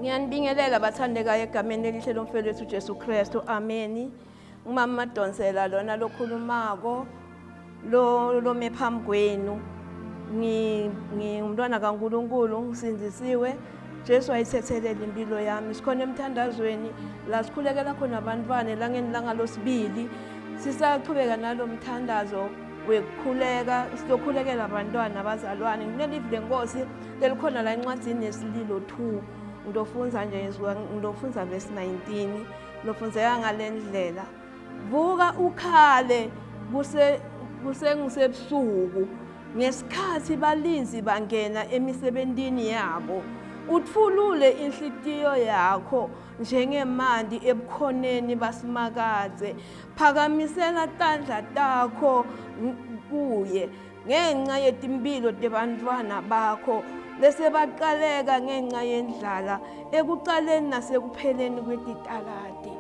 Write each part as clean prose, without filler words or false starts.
Ngiyanibingelela bathandekayo egameni elihle lomfelethi uJesu Kristu. Amen. Umama Madonsela lona lokhulumako lo mephambi kwenu. Ngumntwana kaNkulunkulu ngisindisiwe. Jesu ayithethelele impilo yami. Sikhona emthandazweni la sikhulekela khona abantwana elangeni losibili. Sisaqhubeka nalomthandazo wekukhuleka sizokhulekela abantwana abazalwane. Nginelivile lenkosi lelikhona la encwadini yesililo 2. Ngizofunza nje ngizofunza verse 19. Lofunzeka ngalendlela. Vuka ukhale kusengisebusuku ngesikhathi balinzi bangena emisebentini yabo. Uthulule inhlitiyo yakho njengemanti ebukhoneni basimakadze. Phakamisela tandla takho kuye ngenxa yetimpilo tebantwana bakho bese baqaleka ngenxa yendlala ekuqaleni nasekupheleni kwetitalati.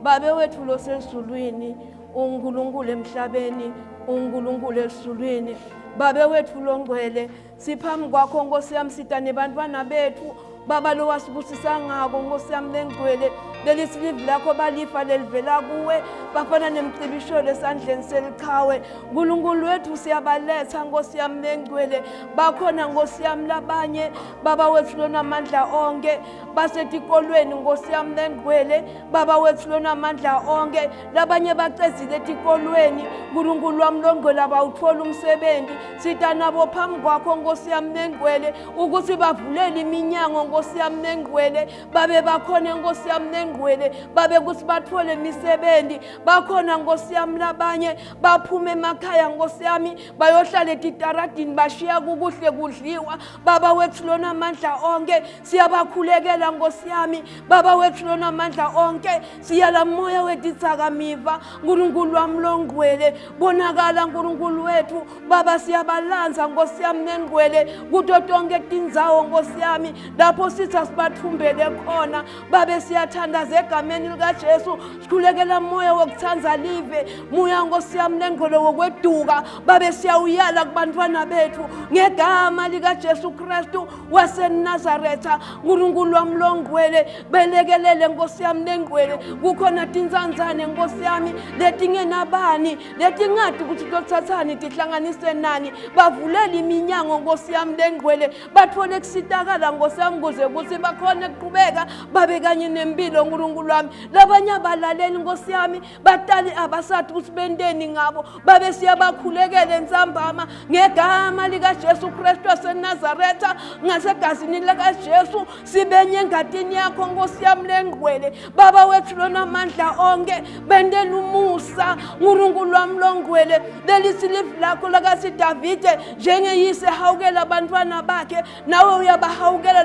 Babe wethu losezulwini, uNkulunkulu emhlabeni, uNkulunkulu ezulwini. Babe wethu longcwele, siphambi kwakho Nkosi yami sita nebantwana bethu. Baba lo wasibusisa ngako Nkosi yami lengcwele, lelisilivu lakho balifa lelivela kuwe, bafana nemcibisholo esandleni selichawe. Nkulunkulu wethu siyabaletha Nkosi yami lengcwele, bakhona Nkosi yami labanye baba wethu lonamandla onke basetikolweni Nkosi yami lengcwele, baba wethu lonamandla onke labanye bacezile etikolweni. Nkulunkulu wami longcwele abawuthola umsebenzi, sita nabo phambi kwakho Nkosi yami lengcwele ukuthi bavulele iminyango Nkosi yami lengcwele, babe bakhona Nkosi yami lengcwele, babe kuthi bathole imisebenzi. Bakhona Nkosi yami labanye baphume emakhaya Nkosi yami bayohlala etitaradini bashiya kukuhle kudliwa. Baba wethu lona amandla onke siyabakhulekela Nkosi yami, baba wethu lona amandla onke siyala moya wetitsakamiva. Nkulunkulu wami longcwele bonakala Nkulunkulu wethu, baba siyabalanza Nkosi yami lengcwele kuto tonke tindzawo Nkosi yami lapho sitha sibathumbele khona. Babe siyathandaza egameni likaJesu, sikhulekela moya wokuthanza live, moya Nkosi yami lengcwele wokweduka. Babe siyawuyala kubantwana bethu ngegama likaJesu Kristu waseNazaretha. Nkulunkulu wami longcwele belekelele Nkosi yami lengcwele, kukhona tinzanzane Nkosi yami letingenabani letingadi ukuthi tothathani tihlanganise nani. Bavulele iminyango Nkosi yami lengcwele, bathole kusitakala Nkosi yami kuze ukuthi bakhona ukuqhubeka babe kanye nempilo. Nkulunkulu wami labanye abalaleli Nkosi yami batali abasathi ukuthi benteni ngabo, babe siyabakhulekela entsambama ngegama likaJesu Kristu waseNazaretha. Ngasegazini likaJesu sibenye engadini yakho Nkosi yami lengcwele, baba wethu lona amandla onke bendela umusa. Nkulunkulu wami longcwele lelisilivu lakho lakaSidavide njengeyise hawukela abantwana bakhe, nawe uyabahawukela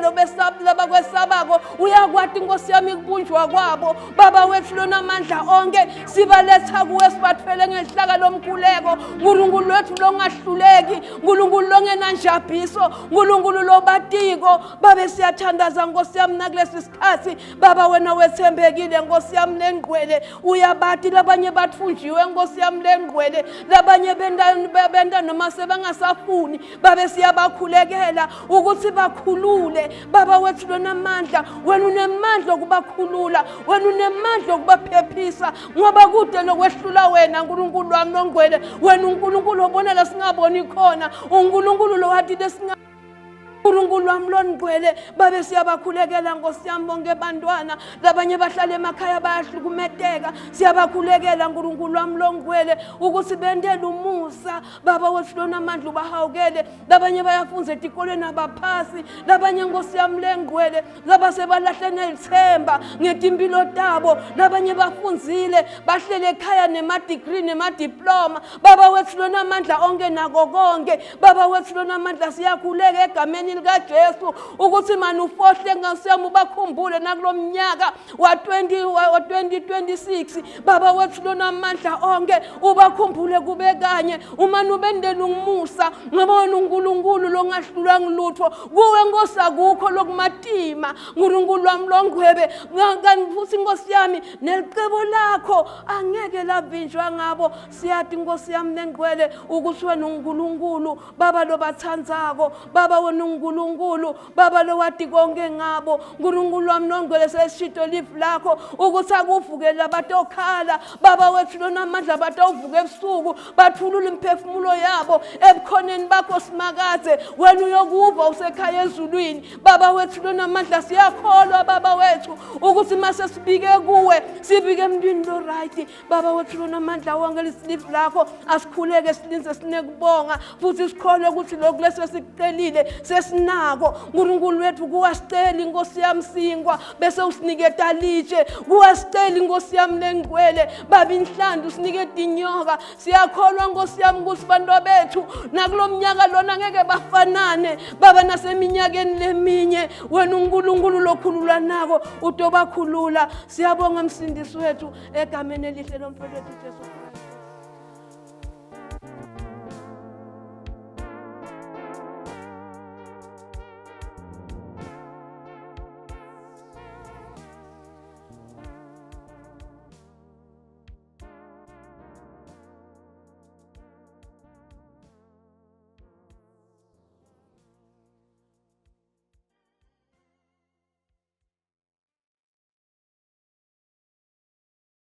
labakwesabako. Uyakwati Nkosi yami kubunjwa kwabo. Baba wethu lona amandla onke sibaletha kuwe, sibathwele ngehlaka lomkhuleko. Nkulunkulu wethu longahluleki, Nkulunkulu longenanjabiso, Nkulunkulu lobatiko. Babe siyathandaza Nkosi yami nakulesi sikhathi, baba wena wethembekile Nkosi yami lengcwele. Uyabati labanye bathunjiwe Nkosi yami lengcwele, labanye benda noma sebangasafuni. Babe siyabakhulekela ukuthi bakhulule. Baba wethu lona amandla, wena unemandla okubakhulula, wena unemandla okubaphephisa ngoba kude lokwehlula wena Nkulunkulu wami longcwele. Wena uNkulunkulu obona la singaboni khona, uNkulunkulu lo wathi lesinga Nkulunkulu wami longcwele. Babe siyabakhulekela Nkosi yami bonke abantwana labanye bahlala emakhaya bayahlukumeteka. Siyabakhulekela Nkulunkulu wami longcwele ukuthi bendele umusa. Baba wethu lona amandla ubahawukele, labanye bayafunza etikolweni abaphasi, labanye Nkosi yami lengcwele laba sebalahlene ithemba ngetimpilo tabo, labanye bafunzile bahlele ekhaya nema-degree nema-diploma. Baba wethu lona amandla onke nako konke, baba wethu lona amandla siyakhuleka egameni likaJesu ukuthi manje ufohle Nkosi yami ubakhumbule nakulo mnyaka wa 2026. Baba wethu lona amandla onke ubakhumbule kube kanye, umane ubendela umusa ngoba wena uNkulunkulu longahlulwa ngilutho. Kuwe Nkosi akukho lokumatima. Nkulunkulu wami longcwele kanti futhi Nkosi yami nelicebo lakho angeke lavinjwa ngabo. Siyathi Nkosi yami lengcwele ukuthi wena uNkulunkulu baba lo bathandzako, baba wena uNkulunkulu baba lo wati konke ngabo uNkulunkulu wami nongcwele sesishito lifu lakho ukuthi akuvukele abatokhala baba wethu lona amandla batawuvuka ebusuku bathulule imphefumulo yabo ebukhoneni bakho simakade wena uyokuva usekhaya ezulwini baba wethu lona amandla siyakholwa baba wethu ukuthi mase sibike kuwe sibike emntwini lo right baba wethu lona amandla wonke lisilifu lakho asikhuleke silinze sinekubonga futhi sikholwe ukuthi lokhu lesesikucelile sesinako uNkulunkulu wethu kuwasicela inkosi yami singwa bese usiniketa litshe kuwasicela inkosi yami lengcwele baba inhlandu usiniketa inyoka siyakholwa nkosi yami ukuthi bantu bethu nakulomnyaka lona ngeke bafanane baba naseminyakeni leminye wena uNkulunkulu lokhulula nako utobakhulula siyabonga msindisi wethu egameni elihle lomfowethu Jesu